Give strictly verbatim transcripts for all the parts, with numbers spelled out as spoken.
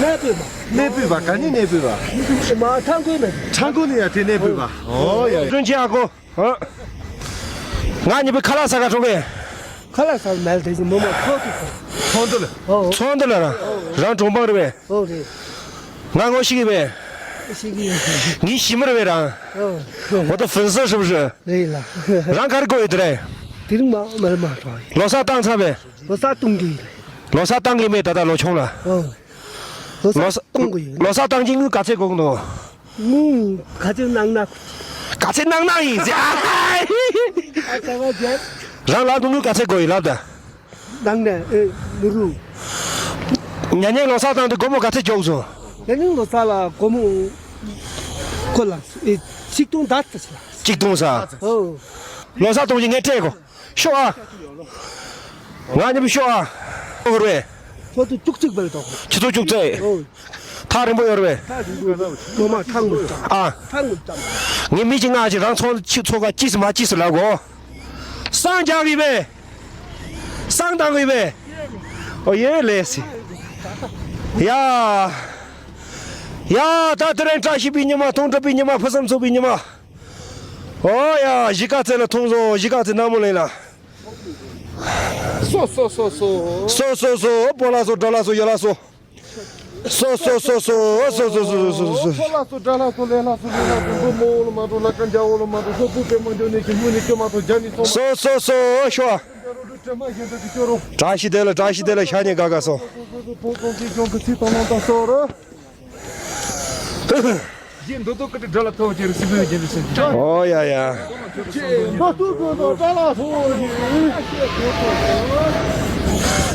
གནས་སྤོས་པ། གནས་སྤོས་པ། ག་ནས་གནས་སྤོས་པ། མ་ཐང་ཀོ་ནས། ཐང་ཀོ་ནས་ཡ་དེ་གནས་སྤོས་པ། ཨོ་ཡ་ཡ། ཀྲུང་ཆེ་ཨ་ཁུ། ཨ། ང་གཉིས་པོ་ཁ་ལག་ཟ་ག་འགྲོ་གི། ཁ་ལག་ཟ་མེད་དེ་ཅི་མོ་མོ་ཚོགས་འདུ་ཚོགས་འདུ་ལ། ཨོ། ཚོགས་འདུ་ལ་ར། རང་གྲོང་པ་རེད་པས། ཨོ་རེད། ང་ངོ་ཤེས་ཀྱི་པས། ཤེས་ཀྱི་ཡོད། ངའི་ཞི་མི་རེད་པས་རང་། ཨོ། 我的粉丝是不是？ རེད་ལ། རང་ག་རེ་དགོས་ཡོད་དེ་རེད། དེ་རིང་མ་མ་མ་རོ། ལོ་གསར་བཏང་ཚར་པས། ལོ་གསར་གཏོང་གི་ཡོད། ལོ་གསར་བཏང་གི་མེད་ད་ལྟ་ལོ་ཆུང་ལ། ཨོ། ལོ་གསར་ལོ་གསར་གཏོང་གི་ཡོད། ལོ་གསར་བཏང་གི་དངུལ་ག་ཚད་དགོས་ཀྱི་འདུག་དངུལ་ག་ཚད་གནང་ན། ག་ཚད་གནང་ན་ཡིན་ཟེར། ཨ་ཚ་བ་རྒྱལ། རང་ལབ་དུས་དངུལ་ག་ཚད་དགོས་ཡིན་ལབ་ད། གནང་ན་ཨེ་མི་རུང་། ཉ་ཉལ་ལོ་གསར་བཏང་དུས་སྒོར་མོ་ག་ཚད་འཇོག་སོང་། ཉ་ཉལ་ལོ་གསར་ལ་སྒོར་མོ་ཁོ་ལ་ཨེ་ཆིག་སྟོང་ད་ཙམ་ཞིག་ལ། ཆིག་སྟོང་ས། ཨོ། ལོ་གསར་གཏོང་གི་ངས་སྤྲད་གོ། ཤོག་ཨ། ང་གཉིས་པོ་ཤོག་ཨ། ཨོ་རེད། ཁྱོད་ཚོ་བཅུ་གཅིག་པར་གཏོང་། ཁྱོད་ཚོ་བཅུ་གཅིག་ཨོ། ཐག་རིང་པོ་ཡོད་རེད་པས། ཐག་རིང་པོ་ངོ་མ་ཐག་ངོ་ཐག་ཨ། ཐག་ངོ་ཙམ། ངས་མི་གཅིག་ང་གཅིག་རང་ཚོང་ཆུ་ཚོ་ག་གཅིག་སུ་མ་གཅིག་སུ་ལབ་གོ། སང་རྒྱག་གི་པས། སང་བཏང་གི་པས། ཨོ་ཡེ་ལེ་སི། ཡ། ཡ་ད་དེ་རིང་བཀྲ་ཤིས་པའི་ཉི་མ། སྟོང་ཕྲག་པའི་ཉི་མ། ཕུན་སུམ་ཚོགས་པའི་ཉི་མ། ཨོ་ཡ་གཞིས་ཀ་རྩེ་ལ་ཐོང་སོང་། གཞིས་ཀ་རྩེ་ནག་མོ་གླིང་ལ། སོ་སོ་སོ་སོ། སོ་སོ་སོ། སྤོ་ལགས་སོ། དགྲ་ལགས་སོ། ཡོ་ལགས་སོ། སོ་སོ་སོ་སོ། སོ་སོ་སོ་སོ། སོ་སོ། ཕོ་ལགས་སོ། དགྲ་ལགས་སོ། ལས་ལགས་སོ། ལས་ལགས་སོ། མགོ་རྨོ་བོ་ལ་མ་འགྲོ། ལ་ཀ་འཇའ་བོ་ལ་མ་འགྲོ། སོ་སོ་པད་མ་འཇོ་ནས་ཀྱི་དངུལ་ནི་སྐྱོ་མ་ཐོ་རྒྱ་ནི་སོ། སོ་སོ་སོ་ཤོ། བཀྲ་ཤིས་བདེ་ལེགས། བཀྲ་ཤིས་བདེ་ལེགས། ཤ་ཉེ་དགའ་དགའ་སོ། ཐོང་ཐོང་ཅིག་ཅོང་གི་ཚིག་དང་ལོང་དང་སོ་རོ། རྗེ་མདོ་སྟོད་ཀྱི་དགྲ་ལ་ཐོག་ཅེར་སྲིད་པའི་རྒྱན་དུ་སེམས་ཅན། ཨོ་ཡ་ཡ། མདོ་སྟོད་ཀྱི་དགྲ་ལ་ཐོག་ཅེར།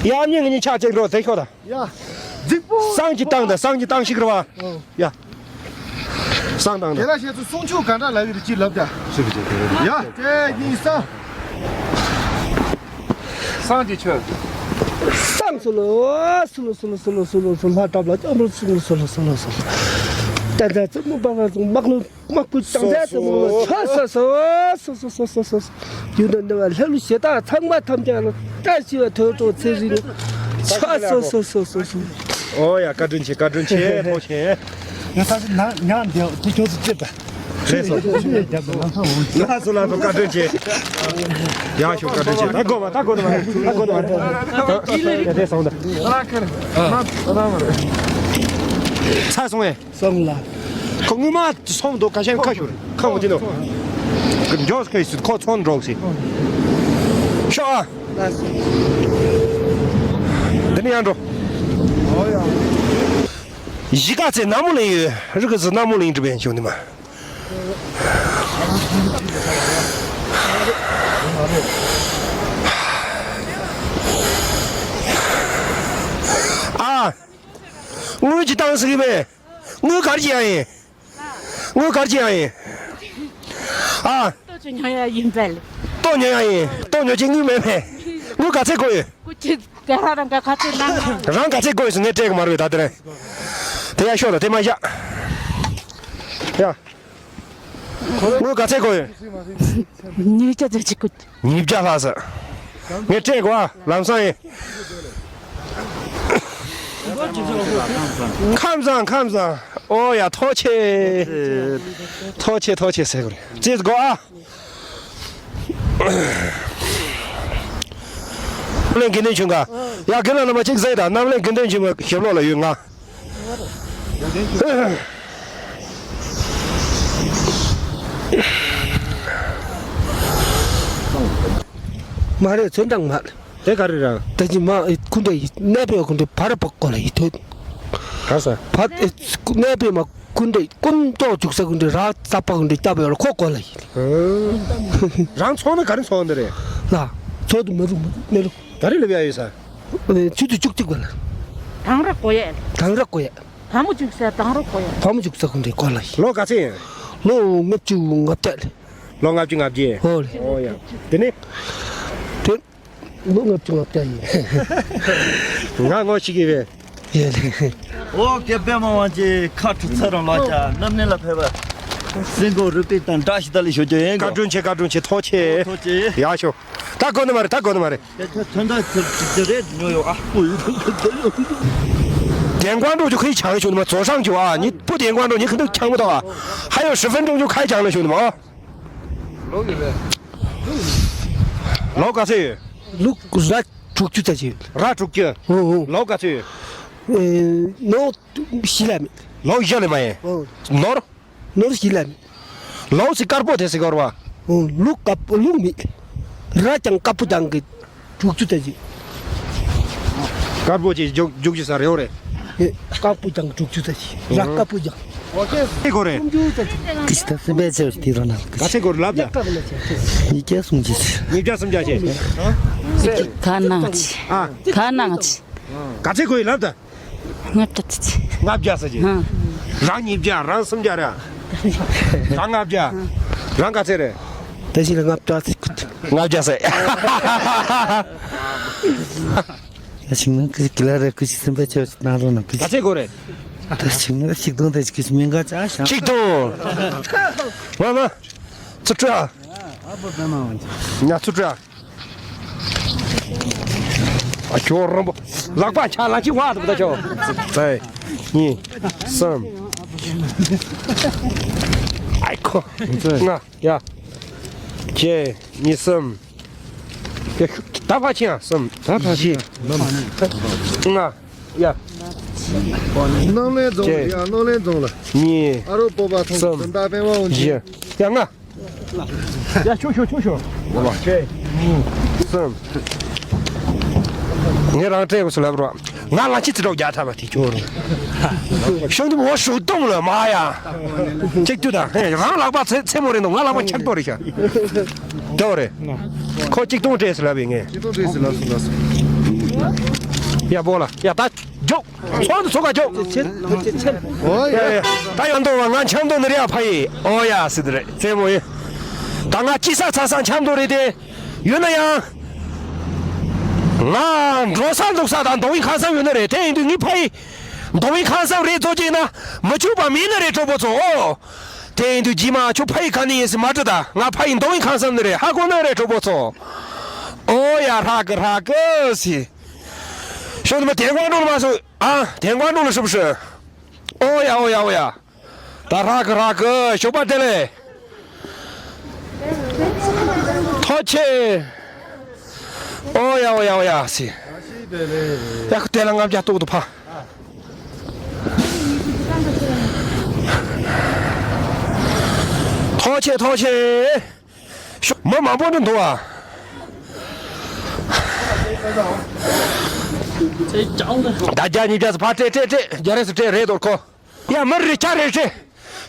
ཡ་མྱི་ངི་ཆ་ཅེར་འགྲོ་དེ་ཤོ་ད། ཡ། རྫིག་པོ། སང་གི་བཏང་ད། སང་གི་བཏང་ཞིག་རེད་བ། ཡ། སང་བཏང་ད། དེ་ལ་བཤད་ཚུལ་སྲུང་ཆོག་ག་འདྲ་ལབ་ཡོད་ཅི་ལབ་ད། ཞིག་ཅེར། ཡ། དེ་གཉིས་སང་། སངས་རྒྱས་ཆོས། སངས་སུ་ལོ། སུ་ལོ་སུ་ལོ་སུ་ལོ་སུ་ལོ་སུ་ལྷ་གྲབ་ལ་ཅོ་མོ་སུ་ལོ་སུ་ལོ་སུ་ལོ་སུ་ལོ། ཏན་ཏན་ཙི་མོ་པ་པ་ཙི་མག་ལོ་མག་ཀུ་ཏང་ཏན་ཙི་མོ་ཆ་ས་སོ་སོ་སོ་སོ་སོ་སོ། ཡུལ་དུ་འདི་བ་ལྷ་ཀླུ་ཞེ་སྡང་ཚང་མ་ཐམས་ཅད་ལ་བཀྲ་ཤིས་པ་ཐོས་གྲོགས་ཚེ་རིང་ཆ་སོ་སོ་སོ་སོ་སོ། ཨོ་ཡ་བཀའ་དྲིན་ཆེ། བཀའ་དྲིན་ཆེ། ཐུགས་ཆེ། ང་ས་ཆ་ན་ཉང་འདི་དེ་ཁྱོད་ཚོ་ཅེས་པ། རེད་སོང་། ལགས་སོ་ལགས་སོ། བཀའ་དྲིན་ཆེ། ཡག་ཤོག་བཀའ་དྲིན་ཆེ། ད་དགོས་པ་ད་དགོས་ནི་མ་རེད། ད་དགོས་ནི་མ་རེད། ད་དེ་སོང་ད། ཚར་སོང་ངས། སོང་ལ། ཁོ་དངུལ་མ་སོང་འདུག་ཁ་ཤས་ཁ་ཤོར་ཁ་འོ་ཅི་འདུག་མགྱོགས་ཁ་ཤོར་ཁོ་ཚོང་འགྲོ་ཟེར། ཤོག་ཨ། ལགས་སོ། འདི་ནས་ཡར་འགྲོ། ཨོ་ཡ། གཞིས་ཀ་རྩེ་ནག་མོ་གླིང་ཡོད། རི་ཁ་ཟི་ནག་མོ་གླིང་འགྲིམ་པའི་བྱུང་ནི་མ། ཨ། དངུལ་ཅིག་བཏང་ཟེར་གི་མེད། དངུལ་ག་རེ་བྱེད་ཡ་ཡིན། དངུལ་ག་རེ་བྱེད་ཡ་ཡིན། ཨ། ལྟོ་ཆུ་ཉོ་ཡ་ཡིན་པས། ལྟོ་ཉོ་ཡ་ཡིན། ལྟོ་ཉོ་ཆེད་དངུལ་མེད་པས། དངུལ་ག་ཚད་དགོས་ཡོད། སྐུ་མཁྱེན་ག་ར་རང་ག་ག་ཚོད་གནང་། རང་ག་ཚད་དགོས་ཡོད་ཟེར་ངས་སྤྲད་གི་མ་རེད་ད་དེ་རིང་། དེ་ཡར་ཤོག་ད་དེ་མར་བཞག་ཡ། དངུལ་ག་ཚད་དགོས་ཡོད། ཉིས་བརྒྱ་ཙམ་ཅིག་དགོས། ཉིས་བརྒྱ་ལྷག་ཟེར། ངས་སྤྲད་གོ་ཨ། ལམ་སང་ཡིན། ཁམས་བཟང་ཁམས་བཟང་། ཨོ་ཡ་ཐུགས་རྗེ་ཆེ། ཐུགས་རྗེ་ཆེ་ཐུགས་རྗེ་ཆེ་ཟེར་དགོས་རེད། ཅེས་གོ་ཨ། རྣམ་གླིང་དགེ་འདུན་ཆོས་འགའ། ཡ་རྒན་ལགས་རྣམ་པ་གཅིག་གཟིགས་དང་། རྣམ་གླིང་དགེ་འདུན་ཆོས་འགའ་ཞབས་ལོགས་ལ་ཡོད་ང་། མ་རེད་ཚོན་མདངས་མ། དེ་ག་རེ་ར། ད་ཅི་མ་ཨེ་ཁུ་འདྲ་ཡི་གནས་པའི་ཁུ་འདྲ་བར་པ་ཀོ་ལ་ཡི་ཐོད། ག་ས། བར་ཨེ་གནས་པའི་མ་ཁུ་འདྲ་ཀུན་ཏོག་འཇུག་ས་ཁུ་འདྲ་ར་ཙ་པ་ཁུ་འདྲ་སྐྱབས་ཡོད་ལ་ཁོ་ཀོ་ལ་ཡི། རང་ཚོང་ན་ག་རེ་ཚོང་འདི་རེད། ལ། ཚོགས་དུ་མི་རུ་མི་རུ། ག་རེ་ལབ་ཡ་ཡོད་ས། ཆུ་ཚོད་བཅུ་གཅིག་པ་ལ། དང་ར་ཀོ་ཡ། དང་ར་ཀོ་ཡ། བ་མོ་འཇུག་ས་དང་ར་ཀོ་ཡ། བ་མོ་འཇུག་ས་ཁུ་འདྲ་ཀོ་ལ་ཡི། ལོ་ག་ཚད་ཡིན། ལོ་ལྔ་བཅུ་ང་བརྒྱད་ལ། ལོ་ལྔ་བཅུ་ང་བརྒྱད། ཧོ་ལ། ཨོ་ཡ། དེ་ནི། དེ། ལོ་ལྔ་བཅུ་ང་བརྒྱད་ཡིན། ང་ངོ་ཤེས་ཀྱི་རེད། ཡེ་རེད། ཨོ་ཀེ་པད་མ་དབང་ཆེན་ཁ་ཁྲུ་ཚ་རང་ལགས་ཀྱང་རྣམ་གླིང་ལ་ཕེབས་པ། སེང་གོ་རུ་པའི་དང་བཀྲ་ཤིས་བདེ་ལེགས་ཞུ་རྒྱུ་ཡིན། བཀའ་དྲིན་ཆེ་བཀའ་དྲིན་ཆེ་ཐུགས་རྗེ་ཆེ། ཐུགས་རྗེ་ཆེ། ཡག་ཤོག་ད་དགོས་ནི་མ་རེད། ད་དགོས་ནི་མ་རེད། ད་ད་ད་ད་ད་རེད་ཉོ་ཡོང་ཨ། ཨོ་ཡོད་ད་ད་ད་ཡོད། 电观众就可以抢一球的吗？左上角啊，你不点观众，你肯定抢不到啊。还有十分钟就开抢了，兄弟们啊。ལོ་ག་ཚོད་ཡོད། ལོ་ར་དྲུག་ཅུ་ཙམ་ཅིག་ར་དྲུག་ཅུ། ཨོ་ཨོ། ལོ་ག་ཚོད་ཡོད། ཨེ། ནོར་བཞི་ལ་མེད། ལོ་བཞི་ལ་མ་ཡིན། ཨོ། ནོར། ནོར་བཞི་ལ་མེད། ལོ་སི་དཀར་པོ་དེ་སི་གོར་བ། ཨོ། ལུག་དཀར་པོ་ལུག་མེད། ར་ཅང་དཀར་པོ་ཅང་གི་དྲུག་ཅུ་ཙམ་ཅིག་དཀར་པོ་ཅིག་རྒྱུག་རྒྱུག་ཅིག་ས་རེའོ་རེད། ཨེ། དཀར་པོ་ཅང་དྲུག་ཅུ་ཙམ་ཅིག་ར་དཀར་པོ་ཅང་། ཨེ་གོ་རེད། སུམ་ཅུ་ཙམ་ཅིག་ཀི་ཤི་ད་སེམས་པའི་ཆེ་བ་དེ་རོ་ན། ག་ཚད་གོ་རེད་ལབ་ད། ཉིས་བརྒྱ་སུམ་ཅུ་ཅིག་ཉིས་བརྒྱ་སུམ་བརྒྱ་ཅིག་ག་ནང་ཅིག་ཨ། ག་ནང་ཅིག་ག་ཚད་གོ་ཡི་ལབ་ད། ལྔ་བརྒྱ་ཙམ། ལྔ་བརྒྱ་ཙམ་ཅིག་ཧང་། རང་ཉིས་བརྒྱ། རང་སུམ་བརྒྱ་ར། རང་ལྔ་བརྒྱ། རང་ག་ཚད་རེད། ད་ཞིག་ལ་ལྔ་བརྒྱ་ཙམ་ཁུ། ལྔ་བརྒྱ་ཟེར། ད་ཞིག་ནང་ཀི་ཀི་ལ་རེ་ཀི་ཞིག་སེམས་པ་ཆེ་ནང་རོ་ནང་ཀི་ག་ཚད་གོ་རེད། ད་ཞིག་ནང་ཞིག་དང་ད་ཞིག་ཀི་ཞིག་མིན་ག་ཅག་ཤང་། ཆིག་སྟོང་། ང་ང་། ཚུར་སྤྲོད་ཨ། ང་ཚུར་སྤྲོད་ཨ། ཨ་ཁྱོད་རང་པོ། ལག་པ་ཆ་ལ་ཅི་བ་དུ་ད་ཁྱོད། ཚེ། གཉིས། གསུམ། ཨའི་ཁོ། ལྔ། ཡ། བརྒྱད། གཉིས། གསུམ། ཡ། ད་ཕ་ཆེན་ཡ། གསུམ། ད་ཕ་ཆེན་ཡ། ལྔ། ཡ། རྣམ་གླིང་རྫོང་ལ། ཡ། རྣམ་གླིང་རྫོང་ལ། གཉིས། ཨ་རོ་སྤོབས་པ་ཐོང་། གསུམ། དོན་དག་པད་མ་འོང་། བཞི། ཡ། ལྔ། ཡ། ཆུ་ཆུ་ཆུ་ཆུ། ལྔ། བཅུ། གསུམ། ངས་རང་སྤྲད་དགོས་སུ་ལབ་རོགས། ང་ལ་ཅི་ཙི་རོགས་རྒྱག་ཐབས་དེ་ཁྱོད་རོགས། ཤོང་དུ་མོ་ཞུ་གཏོང་ལ་མ་ཡ། གཅིག་ཏུ་དང་རང་ལག་པ་ཚེ་ཚེ་མོ་རེད་འདུག་ང་ལག་པ་འཁྱག་ཏོ་རེད་ཤག་དོ་རེད། ཁོ་གཅིག་སྟོང་སྤྲད་སུ་ལབ་ཡིན་ངས། གཅིག་སྟོང་སྤྲད་སུ་ལབ་སུ་ལབ་སུ། ཡ་བོ་ལ་ཡ་ད་རྒྱུག་ཚོགས་འདུ་ཚོགས་ཀ་ཅོག་ཨོ་ཡ། ད་ཡོད་འདུག་བ། ང་འཆམ་འདུག་ནི་རེད་ཨ། ཕ་ཡི། ཨོ་ཡ་སི་དི་རེད། རྩེད་མོ་ཡི། ད་ང་ཅི་ས་ཚ་ས་འཆམ་འདུག་རེད་དེ། ཡོད་ན་ཡང་། ང་འགྲོ་ས་འདུག་ས་དང་མདོ་དབུས་ཁ་སང་ཡོད་ནི་རེད། དེ་ཡིན་དུས་ངའི་ཕ་ཡི། མདོ་དབུས་ཁ་སང་རེད་ཚོ་ཅིག་ན་མི་ཆུག་པ་མིན་ནི་རེད་གྲོགས་པོ་ཚོ། ཨོ། དེ་ཡིན་དུས་རྗེས་མ་ཁྱོད་ཕ་ཡི་ག་ནས་ཡིན་སི་མ་དྲི་ད། ང་ཕ་ཡི་མདོ་དབུས་ཁ་སང་ནི་རེད། ཧ་གོ་ནི་རེད་གྲོགས་པོ་ཚོ། ཨོ་ཡ། ཧྲ་གི་ཧྲ་གི་སི། ཤོག་ནི་མ་དེ་ཀོང་ཀྲུང་མ་སོང་། ཨ། དེ་ཀོང་ཀྲུང་ལ་ཧྲིབ་ཧྲི། ཨོ་ཡ་ཨོ་ཡ་ཨོ་ཡ། ད་ཧྲ་གི་ཧྲ་གི་ཞོགས་པ་བདེ་ལེགས། ཐུགས་རྗེ་ཆེ། ཨོ་ཡ་ཨོ་ཡ་ཨོ་ཡ་སི། ཡ་ཁུ་དེ་ལ་ལྔ་བརྒྱ་ཏོག་ཏུ་ཕ། ཐུགས་རྗེ་ཆེ། ཐུགས་རྗེ་ཆེ། ཤོ། མི་མང་པོ་འདུག་འདུག་ཨ། ད་བརྒྱ་ཉིས་བརྒྱ་ཚོ་ཕར་སྤྲད་སྤྲད་སྤྲད། རྒྱ་རེས་སུ་སྤྲད་རེད་དོར་ཁོ། ཡ་མི་རེ་ཆ་རེ་རེ།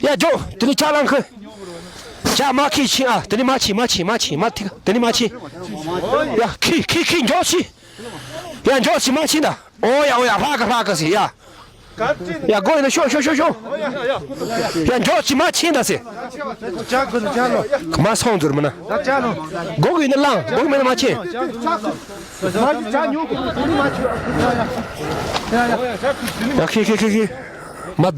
ཡ་འཇོག་དེ་ནི་ཆ་ལང་ཁི། ཆ་མ་ཁི་ཕྱིན་ཨ། དེ་ནི་མ་ཕྱིན་མ་ཕྱིན་མ་ཕྱིན་མ་ཐིག་དེ་ནི་མ་ཕྱིན། ཡ་ཁི་ཁི་ཁི་འཇོག་ཕྱིན། ཡ་འཇོག་ཕྱིན་མ་ཕྱིན་ད། ཨོ་ཡ་ཨོ་ཡ། ཧྲ་གི་ཧྲ་གི་ཟེར་ཡ། ཡ་སྒོ་ཡིན་ན་ཤོག་ཤོག་ཤོག་ཤོག་ཡ་འཇོག་ཅི་མ་ཕྱིན་ད་ཟེར། མ་སོང་ཟེར་མིན་ན། སྒོ་ཡིན་ན་ལངས། སྒོ་མེད་ན་མ་ཕྱིན། ཡ་ཁི་ཁི་ཁི་ཁི། མ།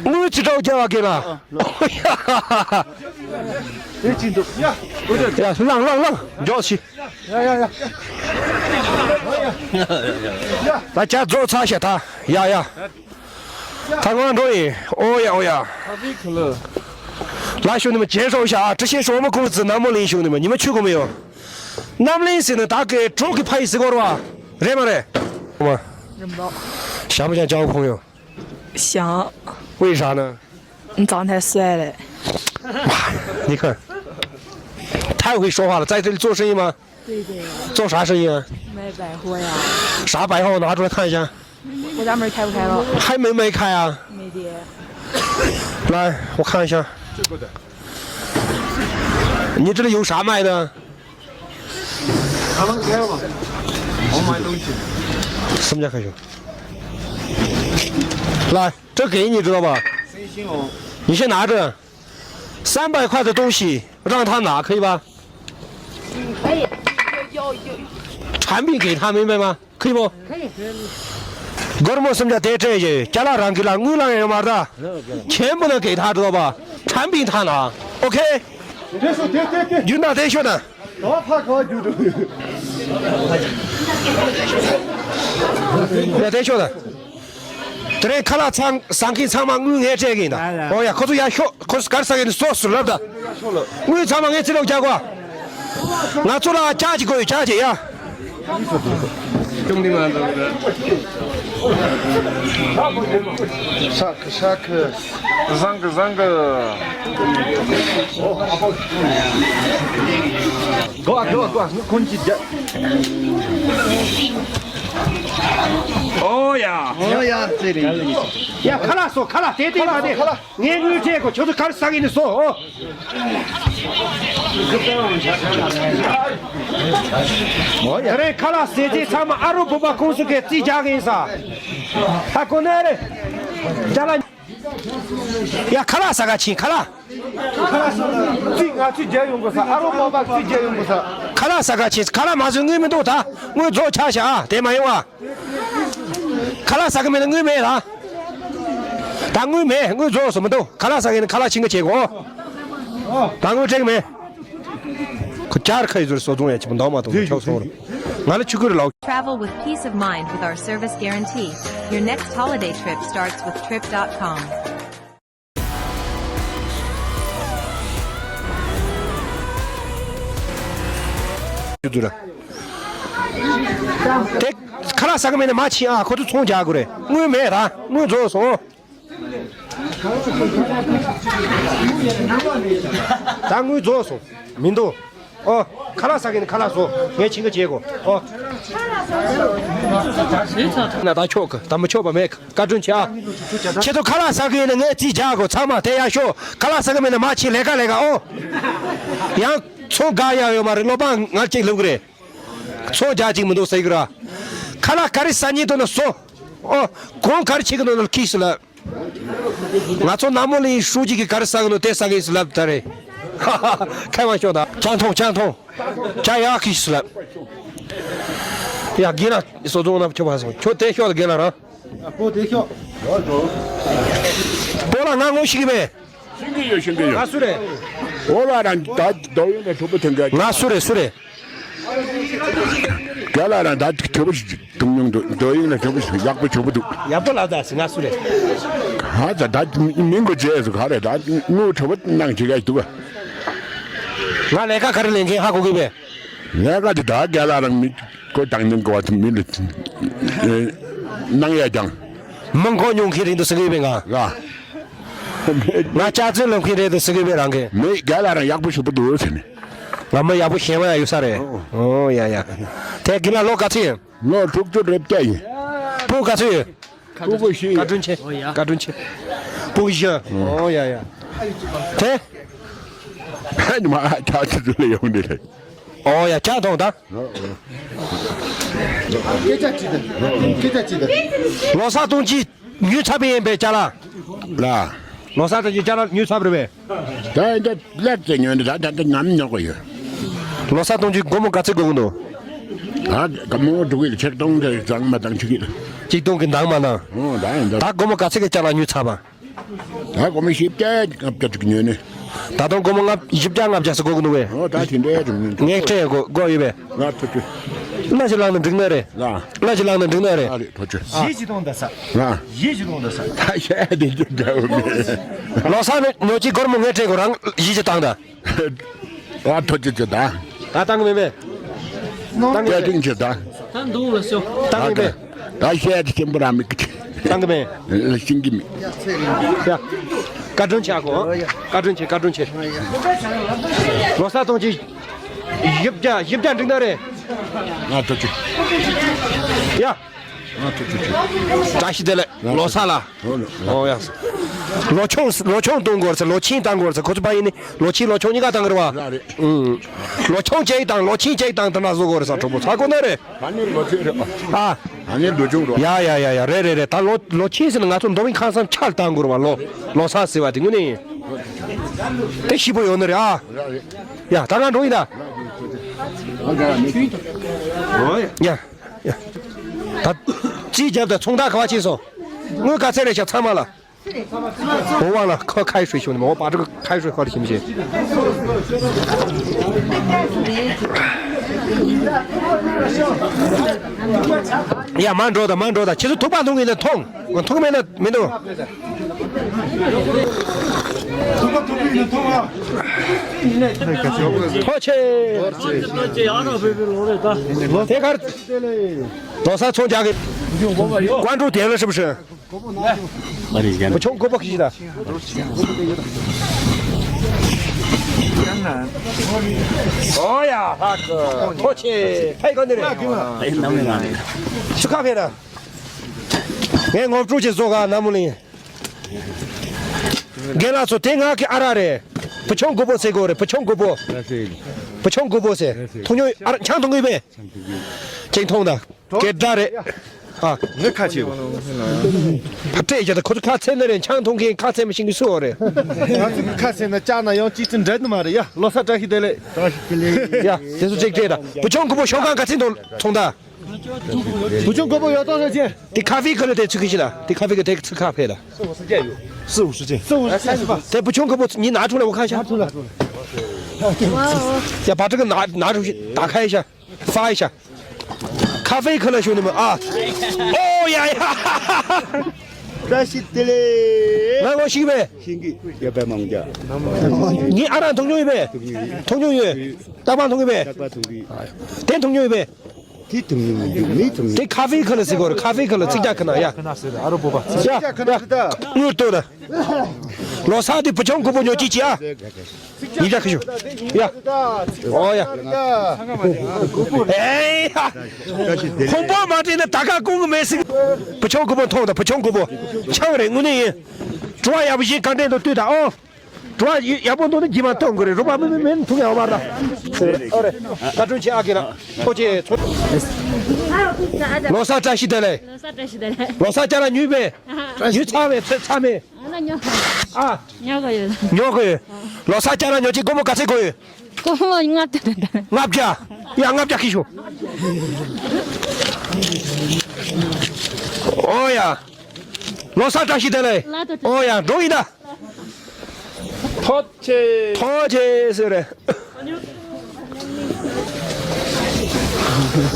དངུལ་ཅི་འདྲ་བོ་རྒྱབ་པ་གི་ལ། ཡ་ལངས་ལངས་ལངས། འཇོག་ཅི། ཡ་ཡ་ཡ། ད་ཇ་རྫོགས་ཚར་ཤག་ད། ཡ་ཡ། ད་ང་འགྲོ་ཡིན། ཨོ་ཡ་ཨོ་ཡ། ལ་ཤུ་ནི་མ་བྱེད་ཧྲོ་ཤ་ཨ། ཀྲི་ཤེ་ཧྲོ་མ་ཁུང་ཙི་ནམ་མོ་ལིན་ཤུ་ནི་མ་ཉི་མ་ཆུ་གོ་མི་ཡོ། ནམ་ལིན་སི་ནི་ད་གེ་གྲོག་གི་ཕ་ཡི་སི་གོ་ར་བ། རེད་མ་རེད། ཞང་ཞང་ཅའོ་ཕུང་ཡོ། ཞང་། ཝེ་ཧྲ་ནི། 你长太帅了。你看，太会说话了，在这里做生意吗？对的。做啥生意啊？卖百货呀。啥百货？我拿出来看一下。我家门开不开了？还没没开啊？没的。来，我看一下。你这里有啥卖的？他们开了吗？我买东西。什么叫开修？来，这给你知道吧？你先拿着。 三百块的东西让他拿，可以吧？可以，要要要。产品给他，明白吗？可以不？可以。 སྒོར་མོ་སུམ་བརྒྱ་དེ་སྤྲད་ཡོད། ཅ་ལག་རང་གི་ལ་དངུལ་ལང་ཡོད་མ་རེད། 全部能给他，知道吧？产品他拿，OK？རྒྱུ་ན་དེ་ཤོད་ན། ད་ཕ་ག་བ་རྒྱུ་འགྲོ། ཡ་དེ་ཤོག་ད། དེ་རིང་ཁ་ལག་ཚང་ཟ་མཁན་ཚང་མ་དངུལ་ངས་སྤྲད་གི་ཡིན་ད། ཨོ་ཡ། ཁོ་ཚོ་ཡར་ཤོག་ཁོ་ཚོ་ག་རེ་ཟ་གི་ཡིན་སོ་སོ་ལབ་ད། དངུལ་ཚང་མ་ངས་རྩིས་ལོག་རྒྱག་གོ། ང་ཚོ་ལ་ཇ་ཅིག་དགོས་ཡོད། ཇ་ཅིག་ཡ། ཤ་ཁི་ཤ་ཁི། བཟང་གི་བཟང་གི། གོ་གོ་གོ་ཁོན་ཅི་ཇ། ཨོ་ཡ། ཨོ་ཡ་ཙི་རི། ཡ་ཁ་ལག་སོ་ཁ་ལག་དེ་དེ་མ་དེ། ཁ་ལག་ངས་དངུལ་སྤྲད་གོ། ཁྱོད་ཚོ་ག་རེ་ཟ་གི་ཡིན་སོ། ཨོ། ཨོ་ཡ། དེ་རིང་ཁ་ལག་ཟས་རྗེས་ཚང་མ་ཨ་རོ་བོད་པ་ཁོང་ཚོ་གིས་རྩིས་རྒྱག་གི་ཡིན་ས། ཧ་གོ་ནི་རེད། ཅ་ལག་ཡ་ཁ་ལག་ཟ་ག་ཕྱིན་ཁ་ལག་ཁ་ལག་ཟ་ག་རྩིས་ང་ཚོས་རྒྱག་ཡོང་དགོས་ས། ཨ་རོ་བོད་པ་རྩིས་རྒྱག་ཡོང་དགོས་ས། ཁ་ལག་ཟ་ག་ཕྱིན། ཁ་ལག་མ་ཟོས་དངུལ་མི་འདུག་ད་དངུལ་རྫོགས་ཆགས་ཤག་ཨ་དེ་མ་ཡོང་ཨ། ཁ་ལག་ཟ་གི་མེད་ན་དངུལ་མེད་ལ། ད་དངུལ་མེད། དངུལ་རྫོགས་སོང་མི་འདུག་ཁ་ལག་ཟ་གི་ཡིན་ན་ཁ་ལག་ཕྱིན་གི་བྱེད་དགོས། ད་དངུལ་སྤྲད་གི་མེད། ཁོ་ཅར་ཁ་ཡི་ཟུར་སོ་བཙོང་ཡ་ཆེ་པོ་འདང་མ་ཐོག་ཆོག་སོང་ར། ང་ལ་ཆུ་ཁུར་ལའོ། Travel with peace of mind with our service guarantee. Your next holiday trip starts with trip dot com. དེ་ཁ་ལག་ཟ་གི་མེད་ན་མ་ཕྱིན་ཨ། ཁོ་ཚོ་ཚོང་རྒྱག་དགོས་རེད། དངུལ་མེད་ར། དངུལ་རྫོགས་སོང་། ད་དངུལ་རྫོགས་སོང་། མི་འདུག་ཨོ། ཁ་ལག་ཟ་གི་ཡིན་ན་ཁ་ལག་ཟོ། ངས་ཕྱིན་གི་བྱེད་དགོས། ཨོ། ན་ད་ཆོག་གི་ད་མི་ཆོག་པ་མེད་གི། བཀའ་དྲིན་ཆེ་ཨ། ཁྱེད་ཚོ་ཁ་ལག་ཟ་གི་ཡིན་ན་ངས་རྩིས་རྒྱག་དགོས། ཚང་མ་དེ་ཡར་ཤོག་ཁ་ལག་ཟ་གི་མེད་ན་མ་ཕྱིན། ལས་ཀ་ལས་ཀ་ཨོ། ཡང་ཚོང་དགའ་ཡག་ཡོད་མ་རེད། སློབ་འབངས་ང་གཅིག་ལབ་གི་རེད། ཚོང་རྒྱག་གཅིག་མི་འདུག་ཟེར་གི་ར། ཁ་ལག་ག་རེ་ཟ་སྙིང་འདོད་ན་ཟོ། ཨོ། གོང་ག་རེ་ཕྱིན་གི་འདུག་ན་ཁྱི་སུ་ལ། ང་ཚོ་ནང་མོ་ལ་ཡིན་ཧྲུའུ་ཅི་གིས་ག་རེ་ཟ་གི་འདུག་དེ་ཟ་གི་ཡིན་ཟེར་ལབ་ད་རེད། ཁ་མ་ཤོག་ད། ཅང་ཐོང་ཅང་ཐོང་། ཅ་ཡག་གི་ཟེར་ལབ། ཡ་རྒན་ལགས་སོ་ཚོང་ན་ཁྱོད་ཕ་སོང་ཁྱོད་དེ་ཤོག་ད་རྒན་ལགས་རང་། ཨ་ཕོ་དེ་ཤོག་པོ་ལ་ང་ངོ་ཤེས་གི་མེད། ཤེས་གི་ཡོད་ཤེས་གི་ཡོད། ང་སུ་རེད། པོ་ལ་རང་ད་རྡོ་ཡོད་ན་གྲོགས་པོ་ཐོན་ག་ང་སུ་རེད་སུ་རེད། རྒན་ལགས་རང་ད་ཅིག་གྲོགས་པོ་ཞིག་འདུག་མྱོང་འདུག་རྡོ་ཡིན་ན་གྲོགས་པོ་ཞིག་ཡག་པོ་གྲོགས་པོ་འདུག་ཡག་པོ་ལབ་ད་ཟེར་ང་སུ་རེད། ཧ་ད་ད་མིང་གོ་བརྗེད་སོང་ག་རེད་ད་དངུལ་གྲོགས་པོ་གནང་བྱེད་ག་ཞིག་འདུག་ག་ང་ལས་ཀ་ག་རེ་ལས་མཁན་ཧ་གོ་གི་བས། ལས་ཀ་དེ་ད་རྒན་ལགས་རང་མི་ཁོ་དང་ནང་གོ་བ་མི་ལ་གནང་ཡ་ཀྱང་། མང་གོ་མྱོང་མཁན་རིང་དུ་ཟེར་གི་བས་ང་ལ། ང་ལྕགས་རྩེ་ལོག་མཁན་རེད་དུ་ཟེར་གི་བས་རང་གི། མི་རྒན་ལགས་རང་ཡག་པོ་ཞུ་པོ་འདུག་ཟེར་ནས། ང་མི་ཡག་པོ་ཞེ་བ་ཡ་ཡོད་ས་རེད། ཨོ་ཡ་ཡ། དེ་རྒན་ལགས་ལོ་ག་ཚོད་ཡིན། ལོ་དྲུག་ཅུ་རེ་བརྒྱད་ཡིན། སྤུ་ག་ཚོད་ཡོད། སྤུ་གུ་བཞི་ཡོད། བཀའ་དྲིན་ཆེ། བཀའ་དྲིན་ཆེ། སྤུ་གུ་བཞི། ཨོ་ཡ་ཡ། དེ། ཨ་ནི་མ་ཨ་ཆགས་ཚུལ་དུ་ལ་ཡོང་ནི་རེད། ཨོ་ཡ་ཆགས་ཐོང་ད། སྐད་ཆ་ཅི་ད། སྐད་ཆ་ཅི་ད། ལོ་གསར་གཏོང་ཅི་ཉོས་ཚར་བ་ཡིན་པས་ཅ་ལག་ལ། ལོ་གསར་གཏོང་ཅི་ཅ་ལག་ཉོས་ཚར་བ་རེད་པས། ད་ཡིན་ད་ལེགས་ཙེ་ཉོས་ནི་ད་ད་ད་ནམ་ཉོ་གི་ཡོད། ལོ་གསར་གཏོང་ཅི་སྒོར་མོ་ག་ཚོད་དགོས་ཀྱི་འདུག་ད་སྒོར་མོ་འགྲོ་གི་ཆིག་སྟོང་དེ་བཟང་མ་བཏང་ཆུ་གི། ཆིག་སྟོང་གི་འདང་མ་བཏང་། ཨོ་ད་ཡིན་ད། ད་སྒོར་མོ་ག་ཚོད་ཀྱི་ཅ་ལག་ཉོས་ཚར་བ། ད་སྒོར་མོ་བཞི་བརྒྱ་ལྔ་བརྒྱ་ཅིག་ཉོས་ནས། ད་དུང་སྒོར་མོ་ལྔ་བཞི་བརྒྱ་ལྔ་བརྒྱ་ཟེར་དགོས་ཀྱི་འདུག་བས། ཨོ་ད་དེ་འདྲའི་རུ་མིན་འདུག་ངས་སྤྲད་དགོས་དགོས་ཡོད་པས། ང་ཐུག་གི། གླ་ཅིག་བླངས་ན་འགྲིག་ནི་རེད། ལ། གླ་ཅིག་བླངས་ན་འགྲིག་ནི་རེད། ཨ་རེད་ཐུག་གི། ཨ། གཞས་ཅིག་གཏོང་ད་ས། ང་། གཞས་ཅིག་གཏོང་ད་ས། ད་བཤད་དེ་ཅིག་འདྲ་བོ་མེད། ལོ་གསར་ནས་ཉོ་ཅིག་སྒོར་མོ་ངས་སྤྲད་དགོས་རང་གཞས་ཅིག་བཏང་ད། ཨ་ཐུག་གི་ཅིག་ད། ད་བཏང་གི་མེད་པས། བཏང་གི་མེད་པས། ད་འདུག་ལ་ཤོག་བཏང་གི་མེད། ད་བཤད་དེ་ཆེན་པོ་ར་མི་གི། བཏང་གི་མེད། ཤིང་གི་མི། ཡ། བཀའ་དྲིན་ཆེ་ཨ་ཁོ། བཀའ་དྲིན་ཆེ་བཀའ་དྲིན་ཆེ། ལོ་གསར་གཏོང་ཅིག་བཞི་བརྒྱ་བཞི་བརྒྱ་འགྲིག་ན་རེད། ང་ཐུག་ཅིག་ཡ། ང་ཐུག་ཅིག་བཀྲ་ཤིས་བདེ་ལེགས་ལོ་གསར་ལ། ཨོ་ཡ། ལོ་ཆུང་ལོ་ཆུང་གཏོང་དགོས་ཟེར་ལོ་ཆེན་བཏང་དགོས་ཟེར་ཁོ་ཚོ་པ་ཡིན་ནི་ལོ་ཆེན་ལོ་ཆུང་གཉིས་ཀ་བཏང་གི་རེད་བ། ལ་རེད། ཨུང་། ལོ་ཆུང་གཅིག་དང་ལོ་ཆེན་གཅིག་དང་དེ་འདྲ་བཟོ་དགོས་རེད་ས་གྲོགས་པོ་ཚ་གོ་ན་རེད། ད་ནི་ལོ་ཆེན་རེད་པ། ཨ། ད་ནི་ལོ་ཆུང་རོ། ཡ་ཡ་ཡ་ཡ་རེད་རེད་རེད། ད་ལོ་ལོ་ཆེན་ཟེར་ན་ང་ཚོ་མདོ་དབུས་ཁམས་གསུམ་ཆར་བཏང་དགོས་རེད་བ། ལོ་ལོ་གསར་ཟེར་བ་དེ་དངོས་གནས་ཡིན། དེ་ཞིབ་པོ་ཡོད་ནི་རེད་ཨ། ཡ་ད་ང་འགྲོ་ཡིན་ད། ཡ་ཡ། ད་རྩིས་རྒྱབ་ད་ཚོང་རྟགས་ག་བ་ཕྱིན་སོང་། དངུལ་ག་ཚད་རེད་ཤག་ཚང་མ་ལ། འོ་བ་ལ་ཁ་ཁ་ཧྲུའེ་ཤོ་ནི་མོ་པ་ཏྲ་ཁ་ཧྲུའེ་ཁ་ལ་ཞིམ་ཞེ། ཡ། མར་འགྲོ་དང་མར་འགྲོ་དང་། ཁྱེད་ཚོ་ཐུག་པ་འཐུང་གི་ཡིན་ན་འཐུང་། འཐུང་མེད་ན་མི་འཐུང་། ཐུག་པ་འཐུང་གི་ཡིན་ན་འཐུང་ཨ། ཐུགས་རྗེ་ཆེ། དེ་གར་ལོ་གསར་ཚོང་རྒྱག་གི། ཀོང་ཀྲོའུ་དེ་ལ་ཧྲིབ་ཧྲིབ། 不穷不富貴的。哦呀，大哥，抱歉，太高的了。哎，那没那没。吃咖啡的。哎，我出去做个那么哩。给那做点啊，给阿拉的，不穷不富谁过的，不穷不富，不穷不富谁，通用阿拉抢通一杯，精通的。 སྐད་སྒྲ་རེད། ཨ། ངས་ཁ་ཆེ་བ། ཕ་སྤྲད་རྒྱུ་དང་ཁོ་ཚོ་ཁ་ཚེ་ནི་རེད། ཆང་འཐུང་མཁན་ཁ་ཚེ་མི་ཤེས་མཁན་སུ་ཡོད་རེད། ང་ཚོ་གི་ཁ་ཚེ་ན་ལྕགས་ན་ཡང་གཅིག་ཙམ་འདྲ་ནི་མ་རེད་ཡ། ལོ་གསར་བཀྲ་ཤིས་བདེ་ལེགས། ཡ། དེ་ཚོ་གཅིག་སྤྲད་ད། བུ་ཆུང་རྒད་པོ་ཞོགས་ཀ་ག་ཚོད་འཐུང་འཐུང་ད། བུ་ཆུང་རྒད་པོ་ཡོད་དོ་རེད་ཅེ། དེ་ཁ་ཧྥེ་ཁ་ལ་དེ་ཚུགས་ཀྱི་ཤི་ལ། དེ་ཁ་ཧྥེ་གི་དེ་ཚུགས་ཁ་ཕེ་ལ། 四五十斤。四五十斤。 དེ་བུ་ཆུང་རྒད་པོ་ཉིན་ན་འཐུང་ལ་བ་ཁ་ཤ། ཡ། བ་ཕྲུག་གི་ན་ན་འཐུང་ཤི་ད་ཁ་ཤ། 发一下。咖啡可乐兄弟们啊。哦呀呀。 བཀྲ་ཤིས་བདེ་ལེགས། ང་ངོ་ཤེས་པས། ཤེས་ཀྱི་ཡོད་པས་མང་རྒྱ། ངའི་ཨ་རང་འཐུང་མྱོང་ཡོད་པས། འཐུང་མྱོང་ཡོད། རྟག་པར་འཐུང་གི་པས། རྟག་པར་འཐུང་གི། དེ་འཐུང་མྱོང་ཡོད་པས། དེ་འཐུང་མྱོང་ཡོད། མི་འཐུང་མྱོང་། དེ་ཁ་ཧྥེ་ཁ་ལ་ཟེར་གོ་རེད། ཁ་ཧྥེ་ཁ་ལ་ཚིག་རྒྱག་གི་ན་ཡ། ཡ། དངུལ་ལྟོས་ད། ལོ་གསར་དེ་བུ་ཆུང་རྒད་པོ་ཉོ་ཅི་ཅི་ཨ། ཉིན་ཞག་ཁ་ཤོ། ཡ། ཨོ་ཡ། ཨེ་ཡ། ཁོང་པོ་མ་དྲན་ན་ད་ག་ཀོང་གི་མེད་ཟིག་བུ་ཆུང་རྒད་པོ་མཐོང་དང་། བུ་ཆུང་རྒད་པོ། ཆང་རེད་དངོས་གནས་ཡིན། བྲོ་བ་ཡག་པོ་ཞིག་ག་འདྲས་འདུག་ལྟོས་དང་ཨོ། བྲོ་བ་ཡག་པོ་འདུག་ན་རྗེས་མ་འཐུང་དགོས་རེད། རོགས་པ་མི་མི་མི་འཐུང་ཡག་པ་ར། ཨོ་རེད། བཀའ་དྲིན་ཆེ་ཨ་ཁེ་ལགས། ཐུགས་རྗེ་ཆེ། ལོ་གསར་བཀྲ་ཤིས་བདེ་ལེགས། ལོ་གསར་བཀྲ་ཤིས་བདེ་ལེགས། ལོ་གསར་བཀྲ་ལ་ཉུལ་བས། ཉུལ་ཚར་བས་ཚར་མེད། ཨ་ན་ཉོ། ཨ། ཉོ་གི་ཡོད། ཉོ་གི་ཡོད། ལོ་གསར་བཀྲ་ལ་ཉོ་ཅིག་སྒོར་མོ་ག་ཚད་དགོས་ཡོད། སྒོར་མོ་ལྔ་བརྒྱ་དང་ལྔ་བརྒྱ། ཡ་ལྔ་བརྒྱ་ཁྱེར་ཤོག་ཨོ་ཡ། ལོ་གསར་བཀྲ་ཤིས་བདེ་ལེགས། ལ་དོ་ཨོ་ཡ་འགྲོ་ཡིན་ད། ཐོག་ཆེ། ཐོག་ཆེ་ཟེར་རེད།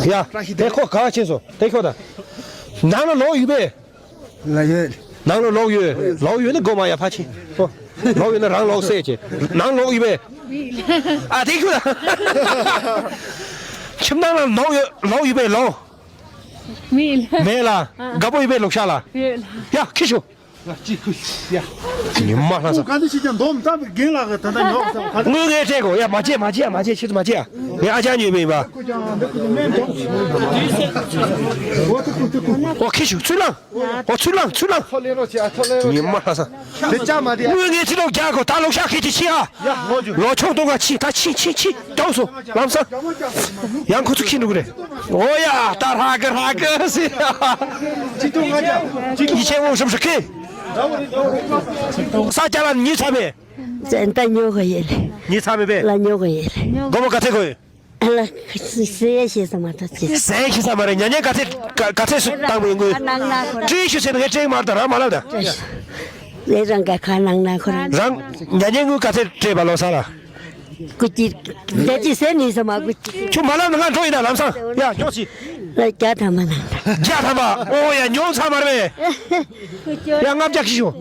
ཡ། དེ་ཁོ་ག་ཕྱིན་སོང་། དེ་ཁྱོད་ད། ནང་ལ་ལོག་ཡོད་པས། ལ་ཡོད། ནང་ལ་ལོག་ཡོད། ལོག་ཡོད་ན་སྒོ་མ་ཡ་ཕ་ཆེ། ཨོ། ལོག་ཡོད་ན་རང་ལོག་སེ་ཆེ། ནང་ལོག་ཡོད་པས། ཨ་དེ་ཁྱོད་ད། ཁྱིམ་ནང་ལ་ལོག་ཡོད། ལོག་ཡོད་པས་ལོག་མེད་ལ། མེད་ལ། དགའ་པོ་ཡོད་པས་ལོག་ཤག་ལ། ཡོད་ལ། ཡ་ཁྱི་ཤོག་ཡ། ཉི་མ་ལྷ་ས། ག་འདི་ཞིག་ཀྱང་འདོམ་ཙམ་རྒན་ལགས་ཀྱི་ད་ལྟ་ཉོག་ཙམ་ག་འདི། དངུལ་ངས་སྤྲད་གོ། ཡ་མ་བྱེད་མ་བྱེད་མ་བྱེད། ཁྱེད་ཚོ་མ་བྱེད་ཨ། ངས་ཨ་ཅག་ཉོས་མིན་པ། ཨོ་ཁྱི་ཤོག་ཚུར་ལངས། ཨོ་ཚུར་ལངས་ཚུར་ལངས། ཉི་མ་ལྷ་ས། དེ་ཅག་མ་དེ། དངུལ་ངས་ཚིག་ལོག་རྒྱག་གོ། ད་ལོག་ཤག་ཁྱེད་ཀྱི་ཕྱི་ཨ། ལོ་ཆུང་གཏོང་ག་ཕྱི་ད་ཕྱི་ཕྱི་ཕྱི་དྲག་སོང་ལམ་སང་། ཡང་ཁོ་ཚོ་ཁྱི་འགྲོ་གི་རེད། ཨོ་ཡ་ད་ཧྲ་གི་ཧྲ་གི་ཟེར། ཡིད་ཆེས་འོང་ཤོམ་ཤོག་ཁེ། ས་སྐྱ་ལ་ཉི་ཚ་མེད། ཙན་ད་ཉོ་གི་ཡེ་ལེ། ཉི་ཚ་མེད་པས། ལ་ཉོ་གི་ཡེ་ལེ། སྒོར་མོ་ག་ཚད་དགོས་ཡོད། ལ་ཟས་ཤེས་ས་མ་ཐོ་ཅི། ཟས་ཤེས་ས་མ་རེད། ཉ་ཉེ་ག་ཚད་ག་ག་ཚད་སུ་བཏང་བའི་དངུལ། སྤྲད་ཤོག་ཟེར་ན་ངས་སྤྲད་མ་རེད་ད་རང་མ་ལབ་ད། ལས་རང་ག་ཁ་ནང་ན་ཁོ་རང་། རང་ཉ་ཉེ་དངུལ་ག་ཚད་སྤྲད་པ་ལོ་ས་ལ། ཀུ་ཅི། འདི་ཅི་ཟེར་ནི་ཟེར་མ་ཀུ་ཅི། ཁྱོད་མ་ལབ་ན་ང་འགྲོ་ཡིན་ན་ལམ་སང་། ཡ་ཉོ་ཅི། ལ་བརྒྱ་ཐམ་པ་ན། བརྒྱ་ཐམ་པ། ཨོ་ཡ་ཉོ་ཚར་མ་རེད་པས། ཡ་ལྔ་བརྒྱ་ཁྱི་ཤོག་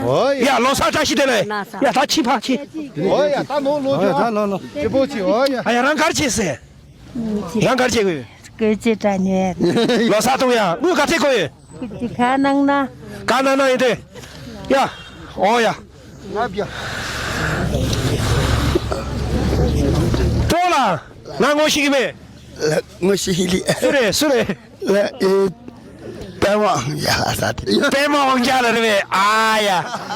ཨོ་ཡ། ཡ་ལོ་གསར་བཀྲ་ཤིས་བདེ་ལེགས། ཡ་ད་ཕྱི་ཕ་ཕྱི། ཨོ་ཡ་ད་ལོ་ལོ་ཨོ་ཡ་ད་ལོ་ལོ། ཅི་པོ་ཅི་ཨོ་ཡ། ཨ་ཡ་རང་གར་ཆེ་ཟེར། རང་གར་ཆེ་གི། ཀུ་ཅི་དྲ་ཉེ། ལོ་གསར་གཏོང་ཡ་དངུལ་ག་ཚད་དགོས་ཡོད། ཀུ་ཅི་ཁ་ནང་ན། ཁ་ནང་ན་ཡིན་ཏེ། ཡ། ཨོ་ཡ། ང་བརྒྱ། ཏོ་ལ། ང་ངོ་ཤེས་ཀྱི་མེད། ལ་ངོ་ཤེས་ལི། སུ་རེད་སུ་རེད། ལ་ཨེ། པད་མ་དབང་རྒྱལ་ལ་ས་དེ། པད་མ་དབང་རྒྱལ་ལ་རེད་པས། ཨ་ཡ།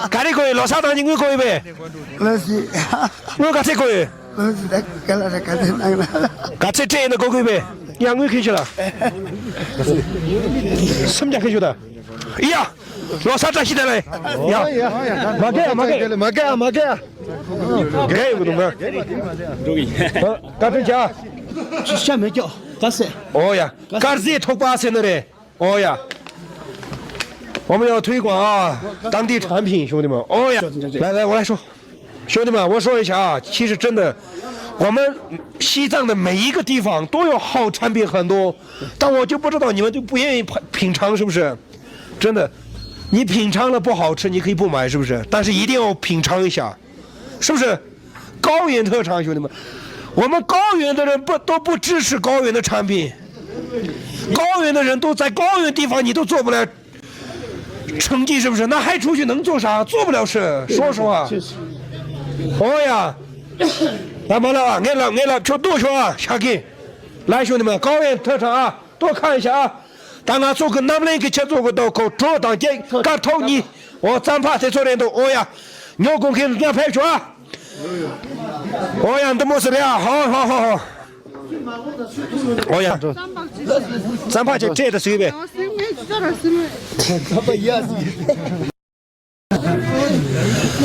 ག་རེ་དགོས་ཡོད། ལོ་གསར་གཏོང་ནི་དངུལ་དགོས་ཡོད་པས། ལ་སི། དངུལ་ག་ཚད་དགོས་ཡོད། ལ་སི་ད་ག་ལ་ར་ག་ཚད་གནང་ན། ག་ཚད་སྤྲད་ཡིན་ན་དགོས་དགོས་པས། ཡ་དངུལ་ཁྱེར་ཤོག་ལ། སུམ་བརྒྱ་ཁྱེར་ཤོག་ད། ཡ། ལོ་གསར་བཀྲ་ཤིས་བདེ་ལེགས། ཡ། མ་གས་མ་གས། མ་གས་མ་གས། གས་ཡོད་གི་འདུག་ང་། བཀའ་དྲིན་ཆེ། ཤ་མེད་ཀྱོ། དཀར་ཟས། ཨོ་ཡ། དཀར་ཟས་ཐོག་པ་ཟེར་ནི་རེད། ཨོ་ཡ། ཨོ་མ་ཡ་ཐུའི་ཀོ་ཨ། 当地产品兄弟们། ཨོ་ཡ།来来我来说。兄弟们，我说一下啊，其实真的，我们西藏的每一个地方都有好产品很多，但我就不知道你们就不愿意品尝，是不是？真的，你品尝了不好吃，你可以不买，是不是？但是一定要品尝一下，是不是？高原特产，兄弟们，我们高原的人不，都不支持高原的产品，高原的人都在高原地方，你都做不了 成绩是不是？那还出去能做啥？做不了事，说实话。哦呀，来，马老啊，俺老俺老，去多学啊，下去。来，兄弟们，高原特产啊，多看一下啊。当俺做个南边给切做个到口，桌当间，干头你，我咱怕谁做人都，哦呀，牛公给人家拍去啊。哦呀，你都没事的呀，好好好好。 哦呀，ཙམ་ཕ་ཆེ་སྤྲད་དུ་སུས་པས།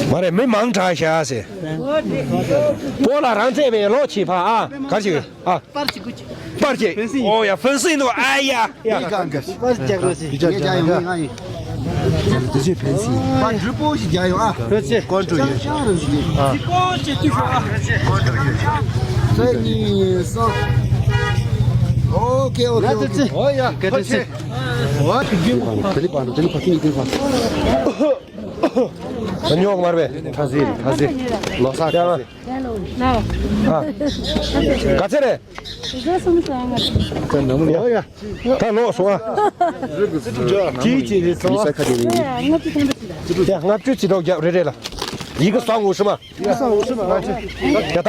མ་རེད། མི་མང་དྲགས་ཤག་ཟེར། སྤོ་ལགས་རང་བཙས་པའི་ལོ་ཆེ་ཕ་ཨ། གར་ཞིག་ཨ། པར་ཞིག་ཨོ་ཡ། ཕུན་སུམ་ཡིན་འདུག་ཨ་ཡ་ཡ། 你家有没有？俺有。这些分析。把直播一下有啊，关注一下。啊。三二三。OK OK OK。哦呀，客气。我。这里关注，这里关注，这里关注。 ཉོག་མར་བས། ཐ་ཟི་ཐ་ཟི། ལོ་སར་ཐ་ཟི། ཨ། ག་ཚད་རེད། ད་ལོག་སོང་ཨ། ཅིའི་ཅིའི་རེད་སོང་ཨ། ཡ་ལྔ་བཅུ་ཅི་ལོག་རྒྱབ་རེ་རེ་ལ། ཡི་གེ་སོང་ངོ་ཤི་མ། ཡ་ད་སོང་། ཡ་ད་ད་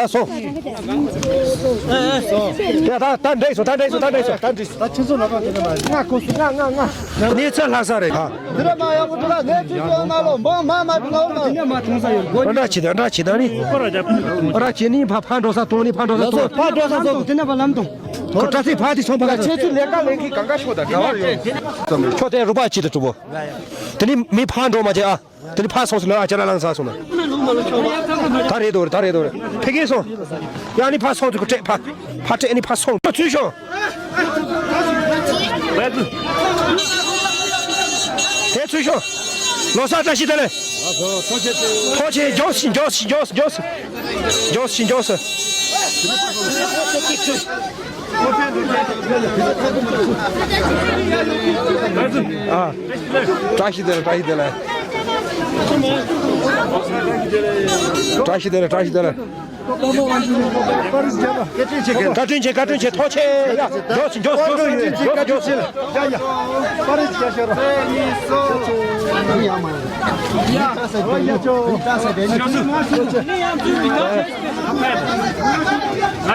འདྲེས་སོང་ད་འདྲེས་སོང་ད་འདྲེས་སོང་། ད་ཁྱེད་ཚོ་ལ་ཁ་དེ་ནས་མ་ང་ཁོ་སུ་ང་ང་ང་། གནས་ཚུལ་ལྷག་ས་རེད། འདི་ར་མ་ཡག་པོ་འདུག་ལ། ངས་ཅི་ཅི་ཡོང་ང་ལོ་འབངས་མ་མ་འདུག་ལ། འདི་ནས་མ་ཐོང་ས་ཡོད་གོ། འདྲ་ཅི་ད་འདྲ་ཅི་ད་ནི། འདྲ་ཅི་ནི་ཕ་ཕ་འགྲོ་ས་དོང་ནི་ཕ་འགྲོ་ས་དོང་། ཕ་འགྲོ་ས་དོང་། འདི་ནས་ཕ་ལམ་དོང་། ཁོ་དྲ་ཚིགས་ཕ་དེ་ཚོང་པ་ག་ཚོད། ཁྱེད་ཚོ་ལས་ཀ་ལས་ཀྱི་གང་ག་ཤོག་ད་ག་བར་ཡོད། ཁྱོད་དེ་རུ་པ་ཅི་ད་གྲུབ་པོ། དེ་ནི་མི་ཕ་འགྲོ་མ་བྱེད་ཨ། དེ་ནི་ཕར་སོང་ཟེར་ལ་ཨ་ཅག་ལ་ལངས་ས་སོང་ན། ད་རེད་དོ་རེད་ད་རེད་དོ་རེད། ཕ་གིར་སོང་། ཡང་ནི་ཕར་སོང་ཚུལ་གོ་སྤྲད་ཕ། ཕ་སྤྲད་ནི་ཕར་སོང་། ཚུལ་ཤོག་དེ་ཚུལ་ཤོག་ལོ་གསར་བཀྲ་ཤིས་བདེ་ལེགས། ཐོག་ཆེ་མགྱོགས་ཤིག་མགྱོགས་ཤིག་མགྱོགས་ཤིག་མགྱོགས་ཤིག་མགྱོགས་ཤིག་མགྱོགས་ཤིག་ཨ། བཀྲ་ཤིས་བདེ་ལེགས། བཀྲ་ཤིས་བདེ་ལེགས། བཀྲ་ཤིས་བདེ་ལེགས། བཀྲ་ཤིས་བདེ་ལེགས། བཀའ་དྲིན་ཆེ། བཀའ་དྲིན་ཆེ། ཐོག་ཆེ་ཡ། མགྱོགས་སུ་མགྱོགས་སུ་མགྱོགས་སུ་མགྱོགས་སུ།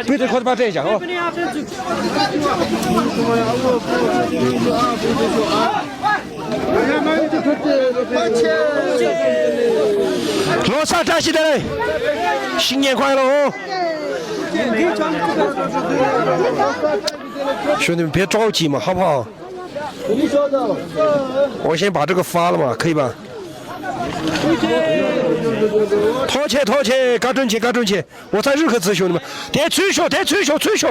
བུ་དེ་ཁོ་ཐག་པ་སྤྲད་བཞག་ཨོ། ལོ་གསར་བཀྲ་ཤིས་བདེ་ལེགས། ཤིང་ཉེ་ཁོ་ལོ། ཞུ་ནི་བེ་ཀྲོག་ཅི་མ་ཧ་བ། ཨོ་ཤེན་བ་ཀྲུ་གི་ཧྥ་ལ་མ་ཁི་བ། ཐོག་ཆེ་ཐོག་ཆེ། བཀའ་དྲིན་ཆེ། བཀའ་དྲིན་ཆེ། 我在日克词兄弟们，得吹嘘，得吹嘘，吹嘘，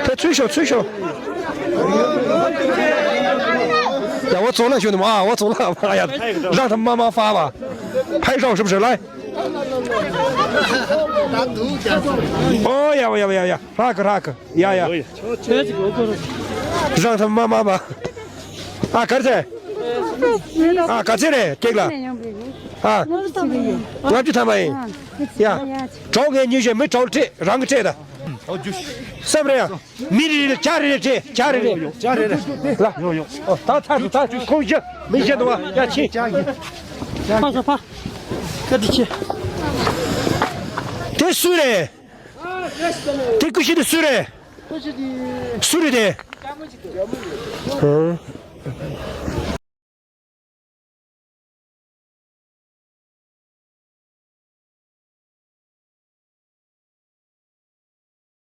得吹嘘，吹嘘。呀，我走了，兄弟们啊，我走了，妈呀，让他妈妈发吧，拍照是不是？来。哦呀，哦呀，哦呀，哦呀，那个，那个，呀呀，让他妈妈吧。啊，刚才，啊，刚才嘞，这个，啊，我就他妈，呀，找个女人没找这，让个这的。 སེམས་རེ་ཡ། མི་རེ་རེ་ཇ་རེ་རེ་སྤྲད། ཇ་རེ་རེ། ཇ་རེ་རེ། ལ། ཡོ་ཡོ། ཨོ་ད་ཐག་ཏུ་ད་ཁོང་བཞི་མི་བཞི་འདུག་བ་ཡ་ཆེ། ཕ་ས་ཕ། ཀ་ཏི་ཆེ། དེ་སུ་རེད། དེ་ཀུ་ཤི་དེ་སུ་རེད། སུ་རེད་དེ། ཧུང་།